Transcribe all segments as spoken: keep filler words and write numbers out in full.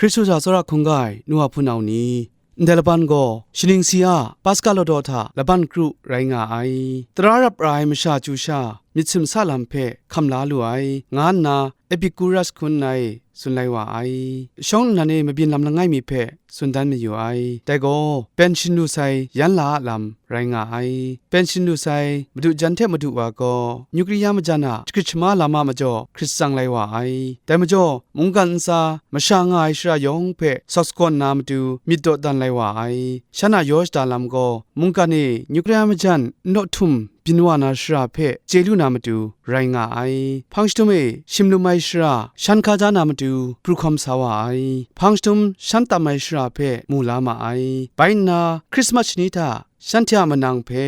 Hkristu hta tsawra hkungga ai nu wa hpunau ni, ndai laban gaw shaning si a Paska ladaw hta laban kru rai nga ai. Tara rap ra ai masha chyu sha myit simsa lam hpe hkam la lu ai, nga nna Epikuras hkun ai tsun lai wa ai. Shawng nnan e mabyin lam langai mi hpe tsun dan mayu ai. Dai gaw, ben shin lu sai yan la a lam rai nga ai. Ben shin lu sai madu jan hte madu wa gaw, nyukria majan a shagrit shama lam a majaw hkrit tsang lai wa ai. Dai majaw, mungkan ntsa masha nga ai shara yawng hpe sawk sagawn na matu myit dawdan lai wa ai. Shan a yaw shada lam gaw, mungkan e nyukria majan n daw htum byin wa na shara hpe chye lu na matu rai nga ai. Hpang jahtum e shim lum ai shara shan hka ja na matu pru hkawm sa wa ai. Hpang jahtum shan tam ai shara hpe mu la ma ai. Bai nna, Hkrismat shani hta shanhte a manang hpe,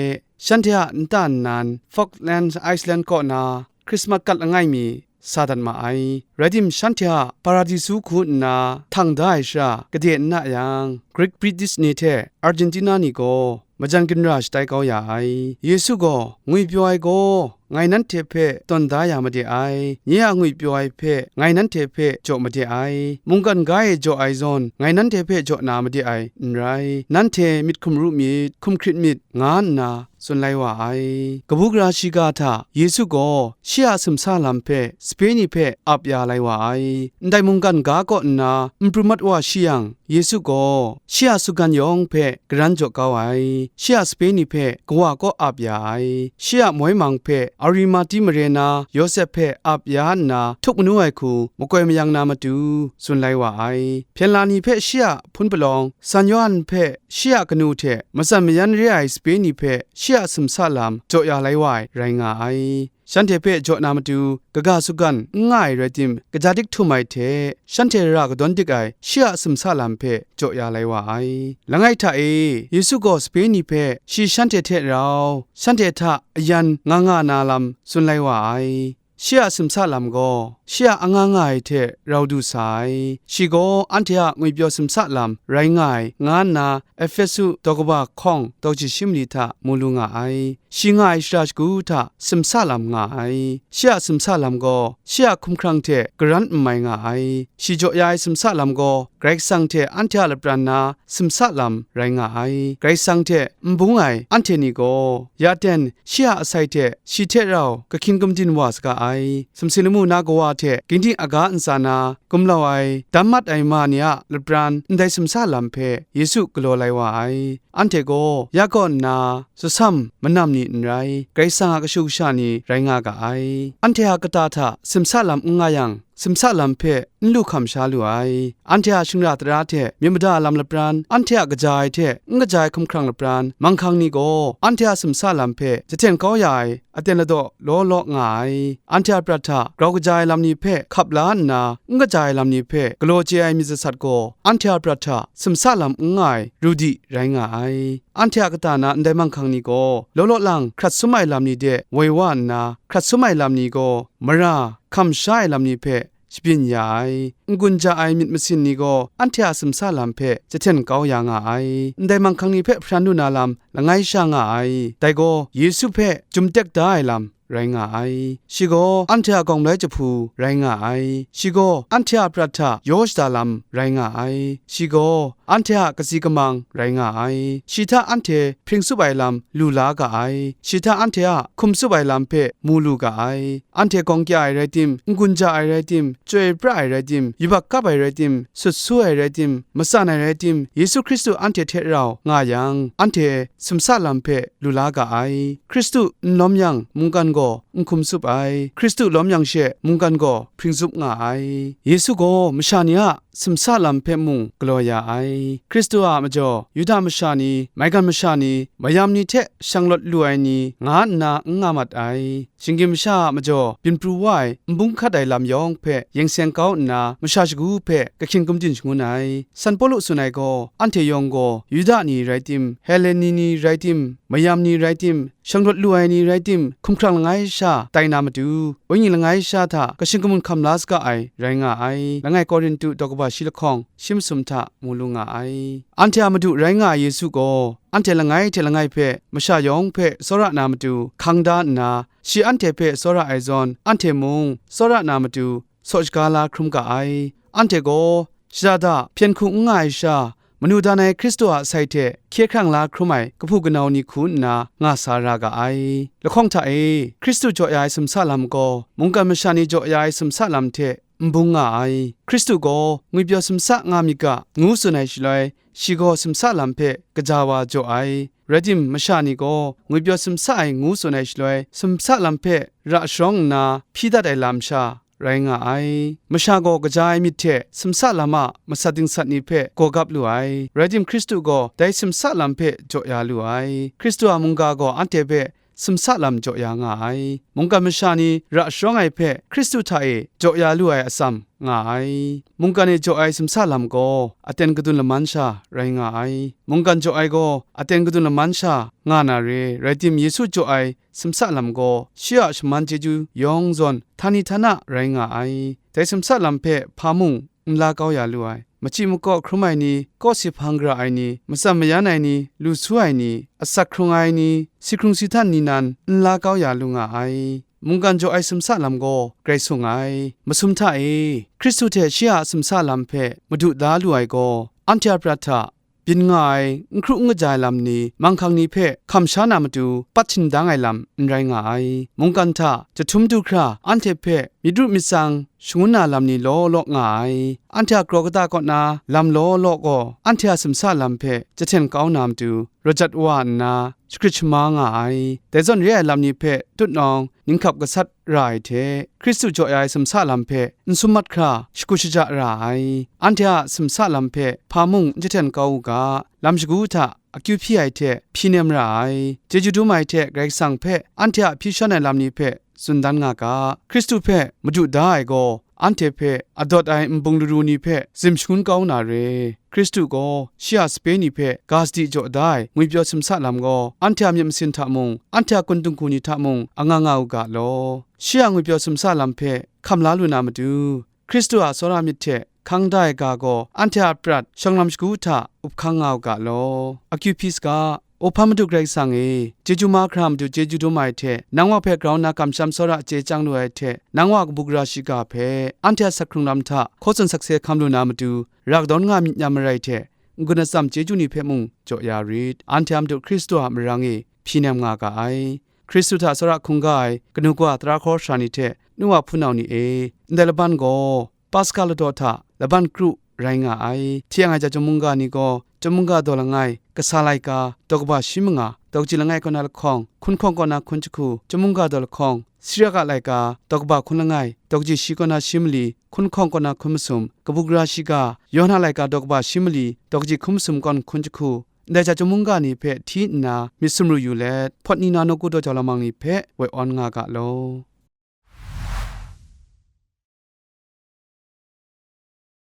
shanhte a nta nnan Falkland Island kaw na Hkrismat kat langai mi sa dat ma ai. Rai tim, shanhte a Paradisu hku nna htang da ai shara gade n na yang, Greek British ni hte Argentina ni gaw majan ginra shatai kau ya ai. Yesu gaw, "Ngwipyaw ai gaw, ngai nanhte hpe tawn da ya made ai, nye a ngwipyaw ai hpe ngai nanhte hpe jaw made ai, mungkan ga e jaw ai zawn, ngai nanhte hpe jaw na made ai n rai, nanhte myit hkum ru myit, hkum hkrit myit," nga nna tsun lai wa ai. Kabu gara shiga hta Yesu gaw shi a simsa lam hpe sape ni hpe ap ya lai wa ai. Ndai mungkan ga kaw nna n pru mat wa shi yang, Yesu gaw shi a sugan yawng hpe garan jaw kau ai. Shi a sape ni hpe kawa kaw ap ya ai. Shi a moi mang hpe Arimati mare na Yawsep hpe ap ya nna htuk manu ai hku makoi mayang na matu tsun lai wa ai. Hpyen la ni hpe shi a hpun palawng, San Yawhan hpe shi a kanu hte matsan mayan re ai sape ni hpe shi a simsa lam jaw ya lai wa ai rai nga ai. Shanhte hpe jaw na matu kaga sugan n nga ai rai tim, kaja dik htum ai hte shanhte ra kadawn dik ai shi a simsa lam hpe jaw ya lai wa ai. Langai hta e, Yesu gaw sape ni hpe shi shanhte hte rau, shanhte hta ayan nga nga na lam tsun lai wa ai. Shi a simsa lam gaw, shi a anga nga ai hte rau du sa ai. Shi gaw anhte a ngwipyaw simsa lam rai nga ai, nga nna Efesu daw kaba hkawng daw chyashi mali hta mu lu nga ai. Shi nga ai shara shagu hta simsa lam nga ai. Shi a simsa lam gaw, shi a hkumhkrang hte garan n mai nga ai. Shi jaw ya ai simsa lam gaw, Karai Kasang hte anhte a lapran na simsa lam rai nga ai. Karai Kasang hte n bung ai anhte ni gaw, ya ten shi a asai hte shi hte rau kahkyin gumdin wa saga ai. Sumsing lamu na kawa hte gingding aga ntsa na gumlau ai, dam mat ai ma ni a lapran ndai simsa lam hpe Yesu galaw lai wa ai. Anhte gaw ya kaw nna, tsasam manam ni n rai, Karai Kasang a kashu kasha ni rai nga ga ai. Anhte a kata hta simsa lam n nga yang, simsa lam hpe n lu hkam sha lu ai. Anhte a shingra tara hte myit mada lam lapran, anhte a kaja ai hte n kaja ai hkumhkrang lapran, manghkang ni gaw anhte a simsa lam hpe jahten kau ya ai aten ladaw law law nga ai. Anhte a prat hta grau kaja ai lam ni hpe hkap la nna, n kaja ai lam ni hpe galaw chye ai myit sasat gaw, anhte a prat hta simsa lam n nga ai ru di rai nga ai. Anhte a kata na ndai manghkang ni gaw, law law lang hkrat sum ai lam ni de woi wa nna, hkrat sum ai lam ni gaw mara hkam sha ai lam ni hpe shabyin ya ai. N-gun ja ai myit masin ni gaw anhte a simsa lam hpe jahten kau ya nga ai. Ndai manghkang ni hpe hparan lu na lam langai sha nga ai. Dai gaw Yesu hpe jum tek da ai lam rai nga ai. Shi gaw anhte a gawng malai jahpu rai nga ai. Shi gaw anhte a prat hta yaw shada lam rai nga ai. Shi gaw anhte a katsi kamang rai nga ai. Shi hta anhte hpring tsup ai lam lu la ga ai. Shi hta anhte a hkum tsup ai lam hpe mu lu ga ai. Anhte gawng kya ai rai tim, n-gun ja ai rai tim, chyoi pra ai rai tim, yubak kap ai rai tim, sut su ai rai tim, matsan ai rai tim, Yesu Hkristu anhte hte rau nga yang, anhte simsa lam hpe lu la ga ai. Hkristu n lawm yang, mungkan gaw n hkum tsup ai. Hkristu lawm yang she, mungkan gaw hpring tsup nga ai. Yesu gaw masha ni a simsa lam hpe mung galaw ya ai. Hkristu a majaw, Yuda masha ni, maigan masha ni, mayam ni hte shanglawt lu ai ni, nga nna n nga mat ai. Shinggyim masha a majaw, byin pru wa ai, n bung hkat ai lam yawng hpe yeng seng kau nna, masha shagu hpe kahkyin gumdin shangun ai. San Pawlu tsun ai gaw, anhte yawng gaw, Yuda ni rai tim, Heleni ni rai tim, mayam ni rai tim, shanglawt lu ai ni rai tim, hkumhkrang langai sha tai na matu, wenyi langai sha hta kashin kamun hkam la saga ai rai nga ai. Langai Korintu daw kaba shi lahkawng shi masum hta mu lu nga ai. Anhte a Madu rai nga ai Yesu gaw, anhte langai hte langai hpe masha yawng hpe tsawra na matu hkang da nna, shi anhte hpe tsawra ai zawn, anhte mung tsawra na matu saw shaga la hkrum ga ai. Anhte gaw Shada da hpyen hku n nga ai sha, manu dan ai Hkristu a asai hte hkye hkrang la hkrum ai kahpu kanau ni hku nna nga sa ra ga ai. Lahkawng hta e, Hkristu jaw ya ai sumsa lam gaw, mungkan masha ni jaw ya ai sumsa lam hte n bung nga ai. Hkristu gaw ngwipyaw sumsa nga myit ga, ngu tsun ai shaloi, shi gaw sumsa lam hpe kaja wa jaw ai. Rai tim, masha ni gaw ngwipyaw sumsa ai ngu tsun ai shaloi, sumsa lam hpe ra sharawng nna hpyi dat ai lam sha rai nga ai. Masha gaw kaja ai myit hte sumsa lam a masat dingsat ni hpe gawgap lu ai. Rai tim, Hkristu gaw dai sumsa lam hpe jaw ya lu ai. Hkristu a mungga gaw anhte hpe sumsa lam jaw ya nga ai. Mungkan masha ni ra sharawng ai hpe Hkristu hta e jaw ya lu ai atsam nga ai. Mungkan e jaw ai sumsa lam gaw aten kadun laman sha rai nga ai. Mungkan jaw ai gaw aten kadun laman sha nga na re, rai tim, Yesu jaw ai sumsa lam gaw shi a shaman chyeju yawng zawn htani htana rai nga ai. Dai sumsa lam hpe hpa mung n la kau ya lu ai. Machyi makaw hkrum ai ni, kawsi hpang gara ai ni, matsam mayan ai ni, lu su ai ni, asak hkrung ai ni, si hkrung si htan ni nan n la kau ya lu nga ai. Mungkan jaw ai sumsa lam gaw grai sung ai. Masum hta e, Hkristu hte shi a sumsa lam hpe madu da lu ai gaw, anhte a prat hta byin nga ai, n hkru n kaja ai lam ni, manghkang ni hpe hkam sha na matu, pat shindang ai lam n rai nga ai. Mungkan hta jahtum du hkra, anhte hpe myit ru myit tsang shangun na lam ni law law nga ai. Anhte a kraw kata kaw na lam law law gaw, anhte a sumsa lam hpe jahten kau na matu, rajat wa nna, shagrit shama nga ai. Dai zawn re ai lam ni hpe tutnawng, ninghkap gasat ra ai hte, Hkristu jaw ya ai sumsa lam hpe n sum mat hkra, shagu shaja ra ai. Anhte a sumsa lam hpe hpa mung n jahten kau u ga, lam shagu hta akyu hpyi ai hte hpyi nem ra ai. Chyeju dum ai hte Karai Kasang hpe anhte a hpyi shan ai lam ni hpe tsun dan nga ga. Hkristu hpe madu da ai gaw, anhte hpe adawt ai nbung laru ni hpe zim shangun kau na re. Hkristu gaw shi a sape ni hpe ga sadi jaw da ai ngwipyaw sumsa lam gaw, anhte a myit masin hta mung, anhte a kun dinghku ni hta mung, anga nga u ga law. Shi a ngwipyaw sumsa lam hpe hkam la lu na matu, Hkristu a tsawra myit hte hkang da ai ga gaw, anhte a prat shawng lam shagu hta up hkang nga u ga law. Akyu hpyi saga, O hpa Madu Karai Kasang e, chyeju mahkra Madu chyeju dum ai hte, nang wa hpe grau nna kamsham tsawra chye chyang lu ai hte, nang wa kabu gara shiga hpe, anhte a sak hkrung lam hta hkaw tsun sakse hkam lu na matu, ra kadawn nga myit nyam marai hte, n-gun atsam chyeju ni hpe mung jaw ya rit. Anhte a Madu Hkristu a marang e hpyi nem nga ga ai. Hkristu hta tsawra hkungga ai kanu kawa tara hkawhkra ni hte, nu wa hpunau ni e, ndai laban gaw, Paska ladaw hta laban kru rai nga ai. Hti ang ai chyum mungga ni gaw, chyum mungga daw langai, kasa laika, daw kaba shi manga, daw kaji langai kaw na lahkawng, hkun hkawng kaw na hkun jahku, chyum mungga daw lahkawng, Siraka laika, daw kaba hkun langai, daw kaji shi kaw na shi mali, hkun hkawng kaw na hkun masum, kabu gara shiga, Yawhana laika, daw kaba shi mali, daw kaji hkun masum kaw na hkun jahku, ndai chyum mungga ni hpe hti nna myit sumru yu let, hpawt ni na nawku daw jau lamang ni hpe woi awn nga ga law.